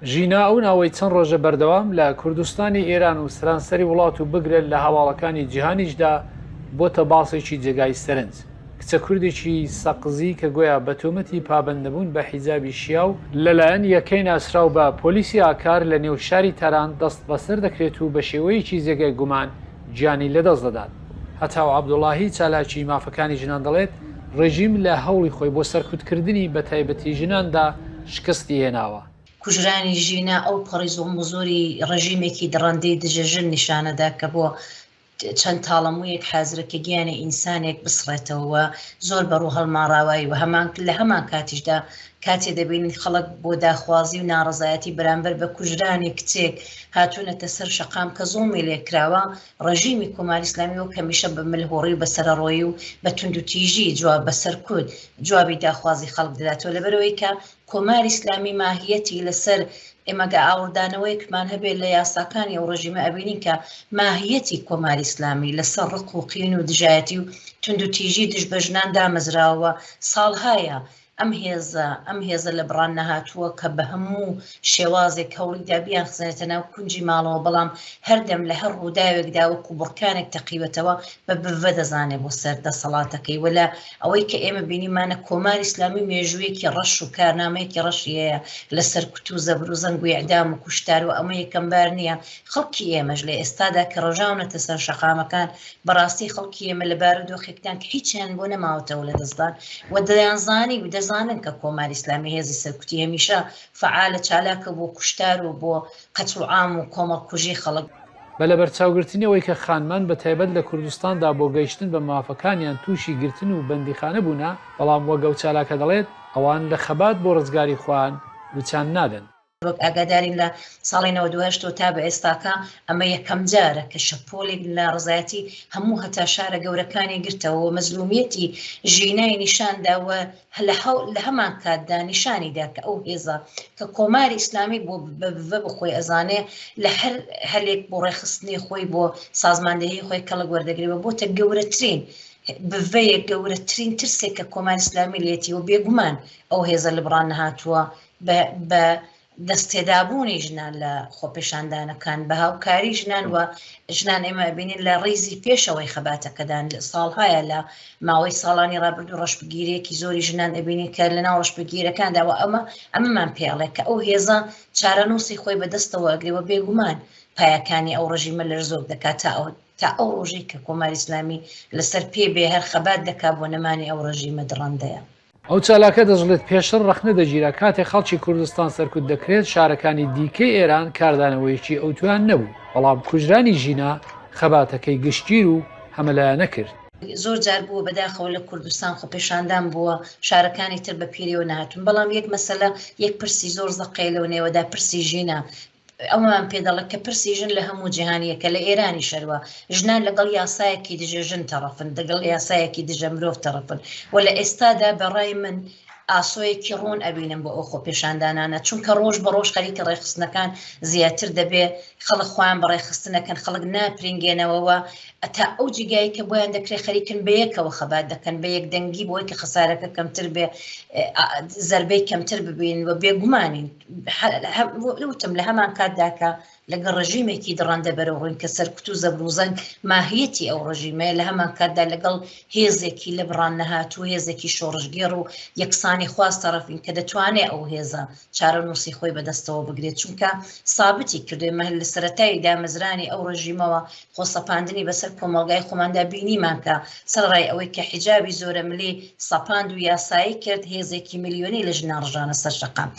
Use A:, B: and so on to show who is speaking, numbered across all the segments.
A: ژینا ئەو ناوەی چەند ڕۆژە بەردەوام لە کوردستانی ئێران و سەرانسەری وڵات و بگرە لە هەواڵەکانی جیهانیشدا بۆتە باسێکی جێگای سەرنج. کچە کوردێکی سەقزی کە گۆیا بە تۆمەتی پابەندنەبوون بە حیجابی شیاو، لەلایەن یەکەی ناسراو بە پۆلیسی ئاکار لە نێو شاری تاران دەستبەسەر دەکرێت و بە شێوەیەکی جێگای گومان گیانی لەدەست دەدات. هەتاو عەبدوڵاهی چالاکی مافەکانی ژنان دەڵێت، ڕێژیم لە هەوڵی خۆی بۆ سەرکوتکردنی بەتایبەتی ژناندا شکستی هێناوە.
B: کوژرانی ژینا ئەوپەڕی زوڵم و زۆری ڕێژیمێکی دڕەندەی دژە ژن نیشانەدا کە بۆ چەند تاڵەموویەک حازرە کە گیانی ئینسانێک بسڕێتەوە و زۆر بە ڕوو هەڵماڕاوایی و هەمان لە هەمان کاتیشدا کاتێ دەبینین خەڵک بۆ داخوازی و ناڕەزایەتی بەرامبەر بە کوژرانی کچێک هاتوونەتە سەر شەقام کە زوڵمی لێکراوە ڕژیمی کۆماری ئیسلامی وەک هەمیشە بە ملهوڕی و بە سەرەڕۆیی و بە توندوتیژی جواب بە سەرکوت جوابی داخوازی خەڵک دەداتەوە لەبەرئەوەی کە کۆماری ئیسلامی ماهیەتی لەسەر ئێمە گە ئاوڕدانەوەیەکمان هەبێت لە یاساکانی ئەو ڕژیمە ئەبینین کە ماهیەتی کۆماری ئیسلامی لەسەر ڕق و قین و دژایەتی و توندوتیژی دژ بە ژنان دامەزراوە ساڵهایە ئەم هێزە ئەم هێزە لە بڕان نەهاتووە کە بە هەموو شێوازێک هەوڵیدا بیانخزێنێتە ناو کونجی ماڵەوە بەڵام هەردەم لە هەر ڕووداوێکدا وەکو بڕکانێک تەقیوەتەوە بە بڤە دەزانێ بۆ سەر دەسەڵاتەکەی و لە ئەوەی کە ئێمە بینیمانە کۆماری ئیسلامی مێژوویەکی ڕەش و کارنامەیەکی ڕەشی هەیە لە سەرکوت و زەبر و زەنگ و ئیعدام و کوشتار و ئەمە یەکەم بار نییە خەڵکی ئێمەش لە ئێستادا کە ڕژاونەتە سەر شەقامەکان بەڕاستی خەڵکی ئێمە لە بارودۆخێکدان کە هیچیان بۆ نەماوەتەوە لە دەستدان و دەیانزانی و دەزانن کە کۆماری ئیسلامی هێزی سەرکوتی هەمیشە فەعالە چالاکە بۆ کوشتار و بۆ قەتڵوعام و کۆمەڵکوژی خەڵک.
A: بە لەبەرچاوگرتنی ئەوەی کە خانمان بە تایبەت لە کوردستاندا بۆ گەیشتن بە مافەکانیان تووشی گرتن و بەندیخانە بوونە، بەڵام وەک ئەو چالاکە دەڵێت، ئەوان لە خەبات بۆ ڕزگاری خۆیان وچان نادەن.
B: وەک ئاگادارین لە ساڵی 98 ەوە تا بە ئێستاکە ئەمە یەکەم جارە کە شەپۆلێک ناڕەزایەتی هەموو هەتا شارە گەورەکانی گرتەوە و مەزلومیەتی ژینای نیشاندا و لە هەمان کاتدا نیشانی دا کە ئەو هێزە کە کۆماری ئیسلامی بۆ بە خۆی ئەزانێ لە هەر هەلێک بۆ ڕێکخستنی خۆی بۆ سازماندەهی خۆی کەڵک وەردەگرێ و بۆتە گەورەترین بڤەیەک گەورەترین ترسێک کە کۆماری ئیسلامی لێتی و بێگومان ئەو هێزە لەبڕان نەهاتووە بە دەستێدابوونی ژنان لە خۆپێشاندانەکان بە هاوکاری ژنان و ژنان ئێمە ئەبینین لە ڕیزی پێشەوەی خەباتەکەدان ساڵهایە لە ماوەی ساڵانی ڕابردوو ڕەشبگیرێکی زۆری ژنان ئەبینین کە لە ناو ڕەشبگیرەکاندا و ئەمە ئەمەمان پێڵێ کە ئەو هێزە چارەنووسی خۆی بەدەستەوە ئەگرێ و بێگومان پایەکانی ئەو ڕژیمە لەرزۆک دەکات تا ئەو تا ئەو ڕۆژەی کە کۆماری ئیسلامی لەسەر پێ بێ هەر خەبات دەکات بۆ نەمانی ئەو ڕژیمە دڕەندەیە.
A: ئەو چالاکە دەشڵێت، پێشتر ڕەخنە دەگیرا کاتێک خەڵکی کوردستان سەرکوت دەکرێت، شارەکانی دیکەی ئێران کاردانەوەیەکی ئەوتۆیان نەبوو، بەڵام کوژرانی ژینا خەباتەکەی گشتگیر و هەمەلایەنە کرد.
B: زۆر جار بووە بەداخەوە لە کوردستان خۆپێشاندان بووە، شارەکانی تر بە پیرەوە نەهاتوون، بەڵام یەک مەسەلە یەک پرسی زۆر زەقەیە لەو نێوەدا پرسی ژینا، ئەوەمان پێ دەڵێت کە پرسی ژن لە هەموو جیهانیەکە لە ئێرانی شەروە ژنان لەگەڵ یاسایەکی دژە ژن تەڕەفن دەگەڵ یاسایەکی دژە مرۆڤ تەڕەفن و لە ئێستادا بەڕای من ئاسۆیەکی ڕوون ئەبینم بۆ ئەو خۆپێشاندانانە چونکە ڕۆژ بە ڕۆژ خەریکە ڕێکخستنەکان زیاتر دەبێ خەڵک خۆیان بە ڕێکخستنەکەن خەڵک ناپرینگێنەوەوە تا ئەو جێگای کە بۆیان دەکرێت خەریکن بەیەکەوە خەبات دەکەن بە یەکدەنگی بۆی کە خەسارەکە کەمتر بێ زربەی کەمتر ببین و بێگومانین وتم لە هەمان کاتدا کە لەگەڵ ڕژیمێکی دڕەندە بەرەو ڕووین کە سەرکوت و زەبروزەنگ ماهیەتی ئەو ڕژیمەیە لە هەمان کاتدا لەگەڵ هێزێکی لە بڕان نەهاتوو هێزێکی شۆڕشگێڕ و یەکسانی خواز تەڕەفین کە دەتوانێت ئەو هێزە چارەنووسی خۆی بەدەستەوە بگرێت چونکە سابتی کردوێ مەهل لە سەرەتای دامەزرانی ئەو ڕژیمەوە خۆسەپاندنی بەسەر کۆمەڵگای خۆماندا بینیمان کە سەرەڕای ئەوەی کە حیجابی زۆرەملی سەپاند و یاسایی کرد، هێزێکی ملیۆنی لە ژنان ڕژانە سەر شەقام.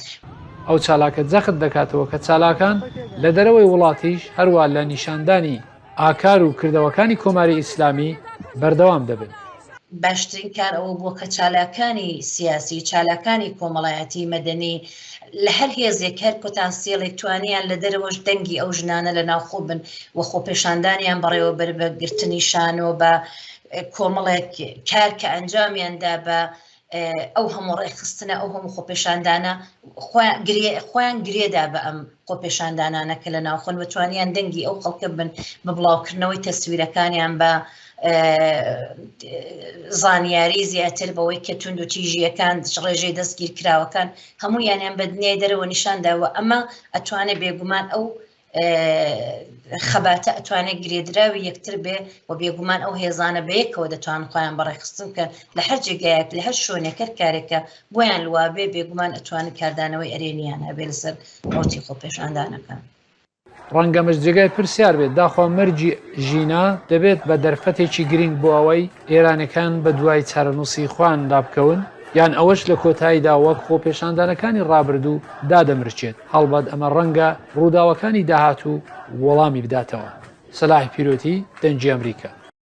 A: ئەو چالاکە جەخت دەکاتەوە کە چالاکان لە دەرەوەی وڵاتیش هەروا لە نیشاندانی ئاکار و کردەوەکانی کۆماری ئیسلامی بەردەوام دەبن.
B: باشترین کار ئەوە بووە کە چالاکانی سیاسی، چالاکانی کۆمەڵایەتی، مەدەنی لە هەر هێزێک، هەر پۆتانسیەلێک توانیان لە دەرەوەش دەنگی ئەو ژنانە لە ناوخۆ بن و خۆپێشاندانیان بەڕێوەبەر بە گرتنی شانۆ، بە کۆمەڵێک کار کە ئەنجامیان دا بە ئەو هەموو ڕێکخستنە، ئەو هەموو خۆپێشاندانە خۆیان گرێدا بە ئەم خۆپێشاندانانە کە لە ناوخۆن و توانیان دەنگی ئەو خەڵکە بن بە بڵاوکردنەوەی تەسویرەکانیان بە. زانیاری زیاتر بەوەی کە توند و تیژیەکان ڕێژەی دەستگیرکراوەکان هەموویانیان بە دنیای دەرەوە نیشانداوە ئەمە ئەتوانێ بێگومان ئەو خەباتە ئەتوانێت گرێدراوی یەکتر بێ و بێگومان ئەو هێزانە بەیەکەوە دەتوان خۆیان بەڕێخستن بکەن لە هەر جێگایەک لە هەر شوێنێک هەر کارێکە بۆیان لوابێ بێگومان ئەتوانن کاردانەوەی ئەرێنیان هەبێ لەسەر ڕەوتی خۆپێشاندانەکان.
A: ڕەنگە ئەمەش جێگای پرسیار بێت، داخوا مەرگی ژینا دەبێت بە دەرفەتێکی گرینگ بۆ ئەوەی ئێرانیەکان بە دوای چارەنووسی خۆیاندا بکەون، یان ئەوەش لە کۆتاییدا وەک خۆپێشاندانەکانی ڕابردوو دادەمرچێت، هەڵبەت ئەمە ڕەنگە ڕووداوەکانی داهاتوو وەڵامی بداتەوە. سەلاح پیرۆتی، دەنگی ئەمریکا.